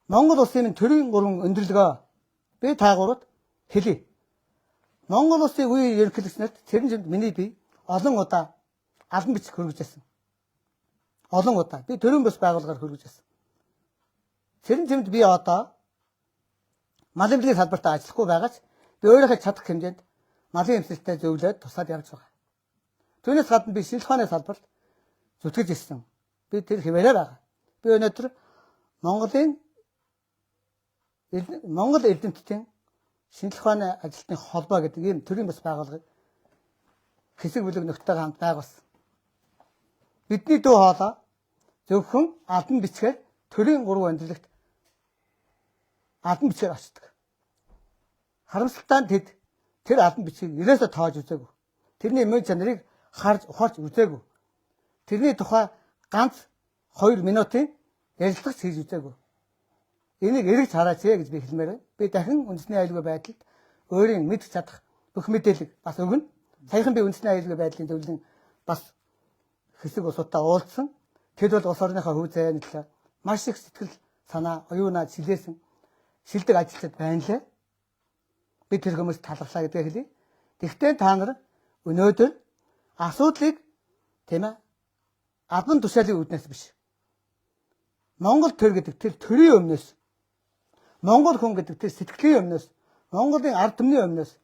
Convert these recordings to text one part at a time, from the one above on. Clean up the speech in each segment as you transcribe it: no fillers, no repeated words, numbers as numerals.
Монгол улсын минь төрийн гурван өндөрлөгөө би та гуравт хэлье. Монгол улсын үеийн ерөнхийлөгч нарт Цэрэнжимд миний бие олон удаа албан бичиг хөргөж байсан. Олон удаа би төрийн бус байгууллагаар хөргөж байсан. Цэрэнжимд би одоо мал эмнэлгийн салбарт ажиллахгүй байгаач би өөрийнхөө чадах хэмжээнд малын эмчилгээтэй зөвлөөд тусаад явж байгаа. Түүнээс гадна би шинжлэх ухааны салбарт зүтгэж ирсэн. Би тэр хэвээрээ байгаа. Би өнөөдөр Монголын Монгол эрдэмтдийн шинжлэх ухааны ажилтны холбоо гэдэг ийм төрийн бас байгууллагыг хэсэг бүлэг нөхдөйгөө хамт байгуулсан. Бидний дүү хоолой зөвхөн албан бичгээр төрийн гурван өндөрлөгт албан бичгээр очдог. Харамсалтай нь тэд тэр албан бичгийг ерөөсөө тоож үзээгүй. Тэрний мөн чанарыг харж ухаарч үзээгүй. Тэрний тухай ганц 2 минутын ярилцлага хийж үзээгүй. Энийг эргэж хараач ээ гэж би хэлмээр байна. Би дахин үндэсний аюулгүй байдалд өөрийн мэдэх чадах бүх мэдээллийг бас өгнө. Саяхан би үндэсний аюулгүй байдлын зөвлөлийн бас хэсэг улсуудтай уулзсан. Тэд бол улс орныхоо хөв заяаны талаар маш их сэтгэл санаа, оюунаа шилээсэн шилдэг ажилчид байна лээ. Би тэр хүмүүст талархлаа гэдгээ хэлье. Тэгвэл та нар өнөөдөр асуудлыг, тийм ээ, албан тушаалын үүднээс биш. Монгол төр гэдэг тэр төрийн өмнөөс, Монгол хүн гэдэг тэр сэтгэлийн өмнөөс, Монголын ард түмний өмнөөс,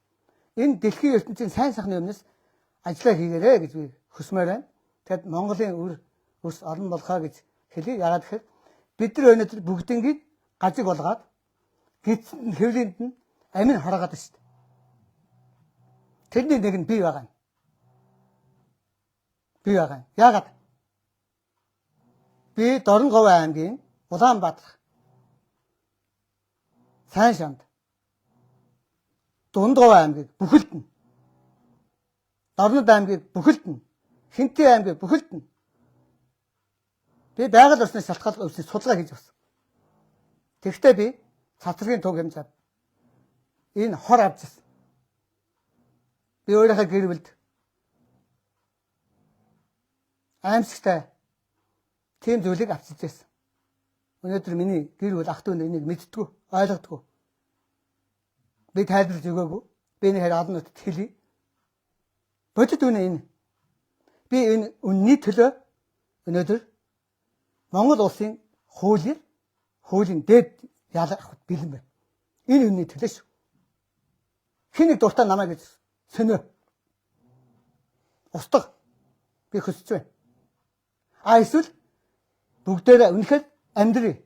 энэ дэлхийн ертөнцийн сайн сайхны өмнөөс ажиллаа хийгээрэй гэж би хүсмээр байна. Тэгэд Монголын үр өрс олон болохоо гэж хэлье. Яагаад гэхээр бид нар өнөөдөр бүгднийг гажиг болгоод гидсэнд нь хэвлэнд нь амин хороогаад байна шүү дээ. Тэрний нэг нь би байгаа юм. Би байгаа юм. Яагаад? Би Дорногов аймгийн Улаанбаатар сайн шанд Дундгов аймгийг бүхэлд нь, Дорнод аймгийг бүхэлд нь, Хинтээ аймгийг бүхэлд нь би байгаль орчны шалтгааллах өвчний судалгаа хийж явсан. Тэгэхдээ би цацрагийн туг хэмжээ энэ хор авч ирсэн. Би өөрийнхөө гэр бүлд аимшигтай тийм зүйлийг авчирч байсан. Өнөөдөр миний гэр бүл ах дүү нар энийг мэддэггүй, ойлгодоггүй. Би тайлбарлаж өгөөгүй. Би энэ хэрэг олон нутагт хэлье. Бодит үнэ энэ. Би энэ үнний төлөө өнөөдөр Монгол улсын хуулиар хуулийн дээд ялаг авахд бэлэн байна. Энэ үнний төлөө шүү. Хэн нэг дуртай намайг гэж сөнөө. Устга. Би хүсэж байна. А эсвэл бүгдээрээ үнэхээр амьдрий.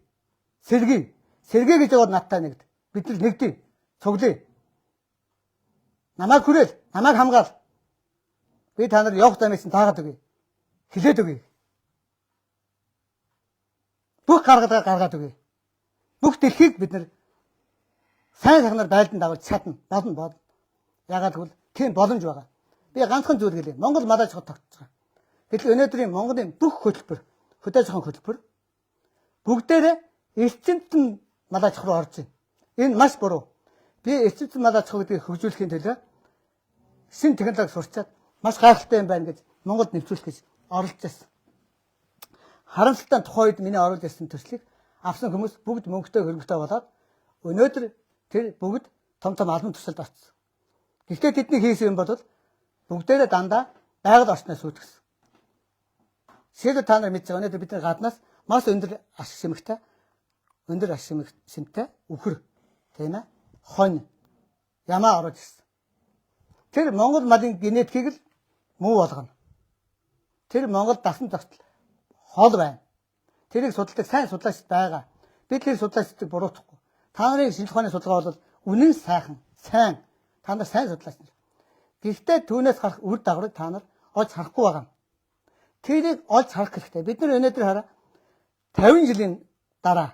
Сэргий. Сэргий гэж яваад надтай нэгд. Бид нар нэгдий. Цуглая. Намайг хүрээл, намайг хамгаал. Би та нар явах замыг чинь таагаад өгье. Хилээд өгье. Бүх гаргадаг гаргаад өгье. Бүх дэлхийг бид нар сайн сайхнаар байлдан дагуулж чадна. Болно болно. Яагаад гэвэл тийм боломж байгаа. Би ганцхан зүйл гэлээ. Монгол малаж хот тогтож байгаа. Гэтэл өнөөдрийн Монголын бүх хөтөлбөр, хөдөө аж ахуйн хөтөлбөр бүгдээрээ эрчимтэн малаж руу орж байна. Энэ маш буруу. Би эрчимтэн малаж гэдгийг хөгжүүлэхийн төлөө шин технологи сурчаад маш гайхалтай юм байна гэж Монголд нэвтрүүлэх гэж оролдож байсан. Харамсалтай нь тухайн үед миний оруулж ирсэн төслийг авсан хүмүүс бүгд мөнгөтэй хөрөнгөтэй болоод өнөөдөр тэр бүгд том том албан тушаалд очсон. Гэхдээ тэдний хийсэн юм бол бүгдээрээ дандаа байгаль орчноо сүйтгэсэн. Жишээлбэл та нар мэдж байгаа, өнөөдөр бидний гаднаас маш өндөр ашиг шимэгтэй, өндөр ашиг шимтэй үхэр, тийм ээ, хонь, ямаа оруулж ирсэн. Тэр Монгол малын генетикийг л муу болгоно. Тэр Монгол дасан зохицол хол байна. Тэрийг судалдаг сайн судлаач байгаа. Би тэр судлаачдыг буруутгахгүй. Та нарын шинжлэх ухааны судалгаа бол үнэн сайхан, сайн. Та нар сайн судлаач нар. Гэхдээ түүнээс гарах үр дагаврыг та нар олж харахгүй байгаа юм. Тэрийг олж харах хэрэгтэй. Бид нар өнөөдөр хараа 50 жилийн дараа,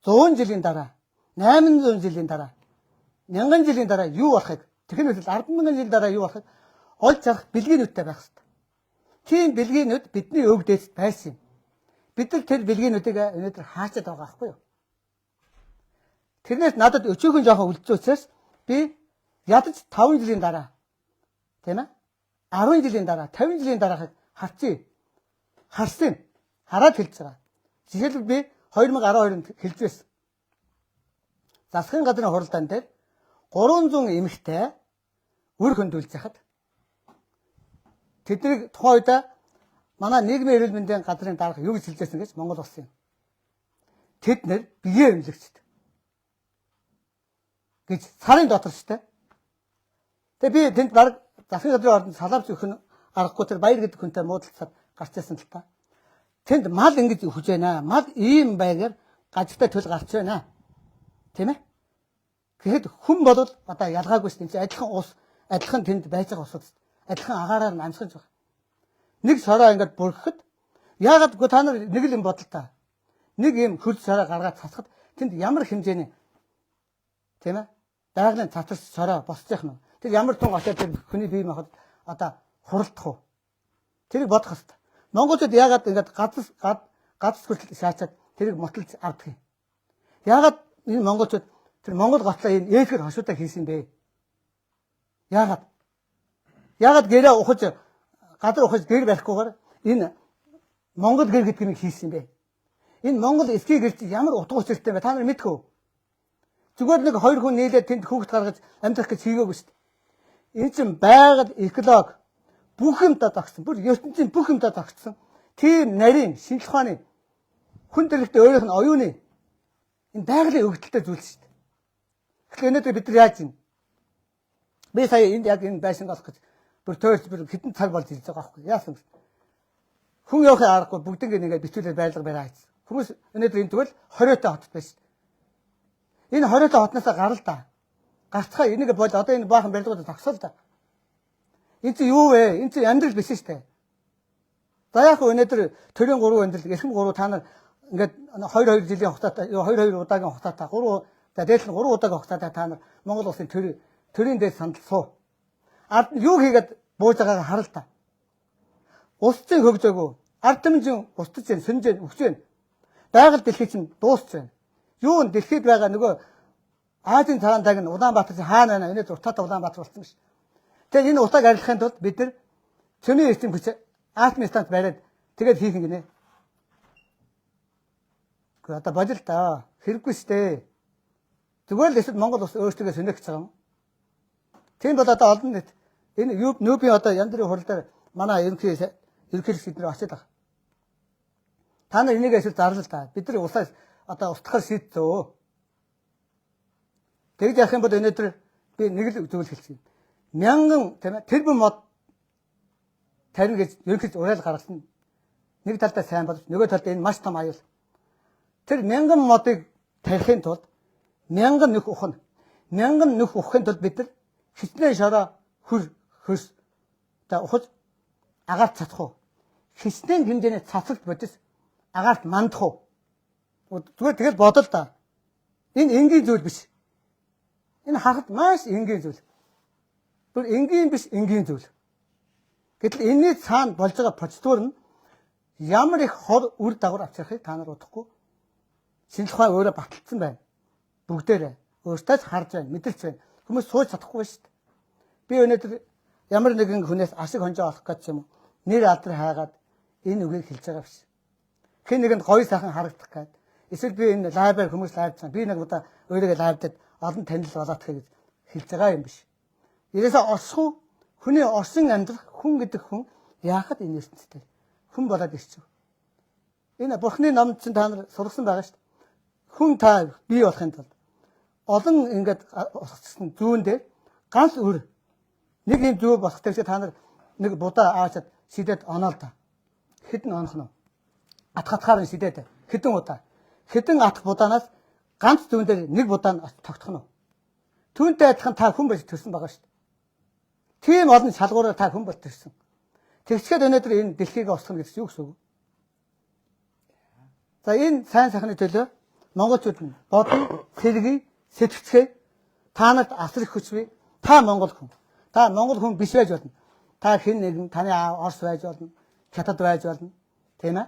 100 жилийн дараа, 800 жилийн дараа, 1000 жилийн дараа юу болохыг, тэгэхээр 10,000 жилийн дараа юу болохыг олж харах бэлгийнүүдтэй байх хэрэгтэй. Тийм бэлгийнүүд бидний өвөг дээдсэд байсан юм. Бид нар тэр бэлгийнүүдийг өнөөдөр хаачаад байгаа байхгүй юу? Тэрнээс надад өчөөхөн жоохон үлдсэн учраас би ядаж 5 жилийн дараа, тийм ээ, 10 жилийн дараа, 50 жилийн дараахыг харчих. Харсан юм. Хараад хэлж байгаа. Жишээлбэл би 2012 онд хэлж байсан. Засгийн газрын хуралдаан дээр 300 эмэгтэй үр хөндүүлж яхад тэднийг тухайн үед манай нийгмийн эрүүл мэндийн газрын дарга юу гэж хэлжсэн гэж Монгол улсын. Тэд нэр биеэ эмнэлэгчд гэж сарын дотор штэ. Тэгээ би тэнд баг засгийн газрын ордонд салаавч өгөх нь аргагүй тэр Баяр гэдэг хүнтэй муудалцаад гарч ирсэн л та. Тэнд мал ингэж өгч байна. Мал ийм байгаар гажигтай төл гарч байна. Тийм ээ? Тэгэхэд хүн бол одоо ялгаагүй шүү дээ. Адилхан ус, адилхан тэнд байж байгаа усуд. Адилхан агаараар нь амсгаж байгаа. Нэг сороо ингээд бүрхэхэд яагаад үгүй та нар нэг л юм бодол та. Нэг юм хөрд сороо гаргаад цацхад тэнд ямар хэмжээний тийм ээ? Байгалийн цацарч сороо босчих юм. Тэр ямар тун очоод тэр хүний бие махбод одоо хуралдах уу? Тэрийг бодох хэрэгтэй. Монголчууд яагаад ингээд газар хүртэл шаачаад тэрийг муталж авдаг юм? Яагаад энэ монголчууд тэр монгол готлоо энэ ээлгэр хошуудаа хийсэн бэ? Яагаад? Яагаад гэрээ ухаж газар ухаж гэр барихгүйгээр энэ монгол гэр гэдэг нь хийсэн бэ? Энэ монгол эсхий гэр чинь ямар утга учиртай бэ? Та нар мэдэх үү? Зүгээр нэг хоёр хүн нийлээд тэнд хүүхэд гаргаж амьдрах гэж хийгээгүй шүү дээ. Энэ чинь байгаль, экологи бүх юмдаа зогссон. Бүр ертөнцийн бүх юмдаа зогссон. Тийм нарийн, шинжлэх ухааны хүн төрөлхтөө өөрийнх нь оюуны энэ байгалийн өгөлттэй зүйл шүү дээ. Тэгэхээр өнөөдөр бид нар яаж юм? Би сая энд яг энэ байшинг олох гэж бүр төөрч бүр хэдэн цаг болж ирж байгаа байхгүй яасан бэ? Хүн явахын аргагүй бүгднийг ингээд битүүлээд байрлага бариа хийсэн. Хүмүүс өнөөдөр энэ тэгвэл 20-той хотод байна шүү дээ. Энэ 20-той хотноосоо гарал та. Гарцгаа энийг бол одоо энэ баахан барилгууд зогсоол та. Энэ чинь юу вэ? Энэ чинь амьдрал биш шүү дээ. За яг өнөөдөр төрийн 3 амьдрал, эрхэм 3 та нар ингээд 2 2 жилийн хугацаатай 2 2 удаагийн хугацаатай 3 за дээдл нь 3 удаагийн хугацаатай та нар Монгол улсын төрийн дээд сандал суу. Ард нь юу хийгээд бууж байгаагаа харал та. Улс чинь хөгжөөгөө. Ард түмэн устж байна, сөнж байна, өгч байна. Байгаль дэлхий чинь дуусч байна. Юу н дэлхийд байгаа нөгөө Азийн цагаан таг нь Улаанбаатар чинь хаана байна? Энэ зуртаатай Улаанбаатар болсон биш. Тэгэхээр энэ утааг арилгахын тулд бид нар цөмийн эрчим хүч атомын станц бариад тэгээд хийх юм гинэ. Гэхдээ одоо болил та. Хэрэггүй штэ. Зүгээр л эсвэл Монгол улс өөрсдөө сөнөх гэж байгаа юм. Тийм бол одоо олон нийт энэ нүүбийн одоо янз бүрийн хурал дээр манай ерөнхийлөгч эднэр очиад байгаа. Та нар энийг эсвэл зарлал та. Бид нар улсаас одоо устгахаар шийдсэн. Тэгж ярих юм бол өнөөдөр би нэг л зүйл хэлсэн. Мянган тийм ээ тэрбум мод тарина гэж ерөнхийдөө уриал гаргасан. Нэг талдаа сайн боловч нөгөө талдаа энэ маш том аюул. Тэр мянган модыг тарихын тулд мянган нүх ухна. Мянган нүх ухахын тулд бид нар хичнээн шороо хөр хөрс за ухаж агаарт цацах уу? Хичнээн хэмжээний цацалт бодис агаарт мандах уу? Зүгээр тэгэл бодол та. Энэ энгийн зүйл биш. Энэ харахад маш энгийн зүйл. Бүр энгийн биш энгийн зүйл. Гэтэл энэний цаана болж байгаа процедур нь ямар их хор үр дагавар авчрахыг та нар удахгүй шинжлэх ухаан өөрөө баталсан байна. Бүгдээрээ өөртөө ч харж байна, мэдэрч байна. Хүмүүс сууж чадахгүй шүү дээ. Би өнөөдөр ямар нэгэн хүнээс ашиг хонжоо олох гэж юм уу? Нэр алдар хайгаад энэ үгийг хэлж байгаа биш. Хэн нэгэнд гоё сайхан харагдах гээд эсвэл би энэ live аар хүмүүс live дсан. Би нэг удаа өөрийгөө live дад олон танил болоодох гэж хэлж байгаа юм биш. Ерөөсөө оршихуй хүний оршин амьдрах хүн гэдэг хүн яахад энэ ертөнцтэй хүн болоод ирчихв. Энэ Бурхны номд чинь та нар сургасан байгаа шүү дээ. Хүн та бий болохын тулд олон ингээд усгацсан зүүн дээр ганц үр нэг юм зүү болох дээр та нар нэг будаа аачаад шидээд оноол та. Хэдэн онох нь? Атгатгаар нь шидээд хэдэн удаа. Хэдэн атх будаанаас ганц зүүн дээр нэг будаа нь тогтох нь. Түүнтэй адилхан та хүн болж төрсөн байгаа шүү дээ. Тийм олон шалгуураар та хүн болж төрсөн. Тэгчгээд өнөөдөр энэ дэлхийг устгах гэж юу гэсэн үг вэ? За энэ сайн сайхны төлөө монголчууд нь бодон, сэргий, сэтгэцгээ та нарт асар их хүч бий. Та монгол хүн. Та монгол хүн биш байж болно. Та хэн нэгэн таны аав Орос байж болно, Хятад байж болно. Тийм ээ?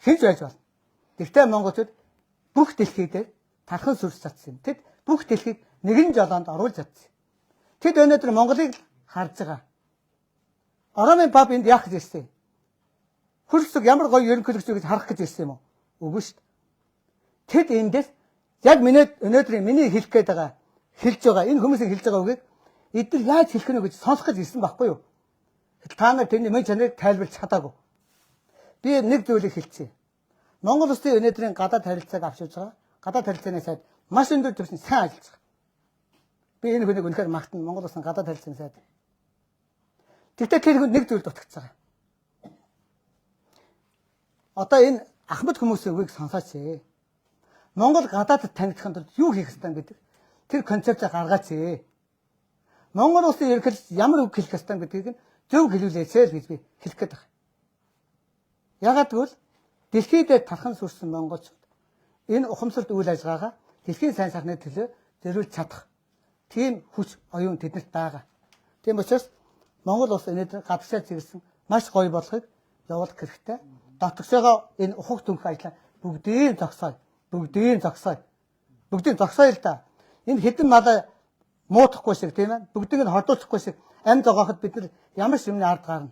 Хэн ч байж болно. Гэхдээ монголчууд бүх дэлхий дээр тархан сүрч чадсан юм. Тэд бүх дэлхийг нэгэн жолоонд оруулж чадсан. Тэд өнөөдөр Монголыг харж байгаа. Ромын пап энд яах гэж ирсэн юм? Хөрсөг ямар гоё ерөнхийлөгч гэж харах гэж ирсэн юм уу? Үгүй шүү дээ. Тэд эндээс Яг миний өнөөдрийн миний хэлэх гээд байгаа хэлж байгаа энэ хүмүүсийн хэлж байгаа үгийг эдгээр яаж хэлэх нь гэж сонсох гэж ирсэн байхгүй юу? Та нар тэрний мөн чанарыг тайлбарлаж чадаагүй. Би нэг зүйлийг хэлчихье. Монгол улсын өнөөдрийн гадаад харилцааг авч явж байгаа. Гадаад харилцааны сайд маш өндөр түвшинд сайн ажиллаж байгаа. Би энэ хүнийг үнэхээр магтана Монгол улсын гадаад харилцааны сайд. Гэхдээ тэр хүн нэг зүйл дутагдж байгаа. Одоо энэ ахмад хүмүүсийн үгийг сонсооч ээ. Монгол гадаадд танигдахын тулд юу хийх ёстой гэдэг тэр концепцийг гаргаач ээ. Монгол улсын ерөнхийлөгч ямар үг хэлэх ёстой гэдгийг нь зөв хэлүүлээч л гэж би хэлэх гээд байна. Ягаад гэвэл дэлхийд тархан сүрсэн монголчууд энэ ухамсарт үйл ажиллагаагаа дэлхийн сайн сайхны төлөө зориулж чадах тийм хүч оюун тэднэрт байгаа. Тийм учраас Монгол улс өнөөдөр гадагшаа зэрэгсэн маш гоё бодлогыг явуулах хэрэгтэй. Дотгошоогоо энэ ухах түнх ажлаа бүгдийг зогсооё. Бүгдийг зогсооё. Бүгдийг зогсооё л да. Энэ хэдэн малаа муутахгүй шиг тийм ээ. Бүгдийг нь хордуулахгүй шиг амь зогооход бид нар ямар ч юмны ард гарна.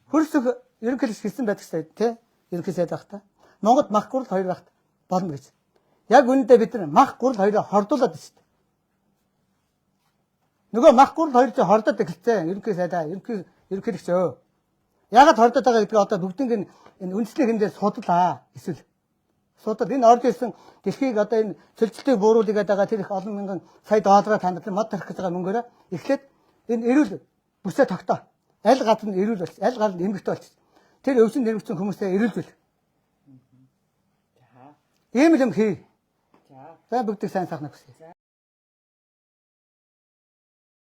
Хөрсөх ерөнхийлөгч хэлсэн байдаг сайд тий. Ерөнхий сайд байх та. Монголд мах гурал хоёр байхад болно гэж. Яг үүндээ бид нар мах гурал хоёроо хордуулаад байна шүү дээ. Нөгөө мах гурал хоёр чинь хордоод эхэлсэн. Ерөнхий сайдаа, ерөнхийлөгч өө. Ягаад хордоод байгаа гэдгийг одоо бүгднийг энэ үндэсний хэмжээ судлаа. Эсвэл судал энэ орж ирсэн дэлхийг одоо энэ цөлжилтийг бууруулъя гэдэг байгаа тэр их олон мянган сая доллараар та нар мод тарих гэж байгаа мөнгөөрөө эхлээд энэ эрүүл бүсээ тогтоо. Аль газар нь эрүүл болчих, аль газар нь эмгэгтэй болчих. Тэр өвчин нэрвэгцэн хүмүүсээ эрүүлжүүл. За. Ийм л юм хий. За. За бүгдийг сайн сайхнаа хүсье.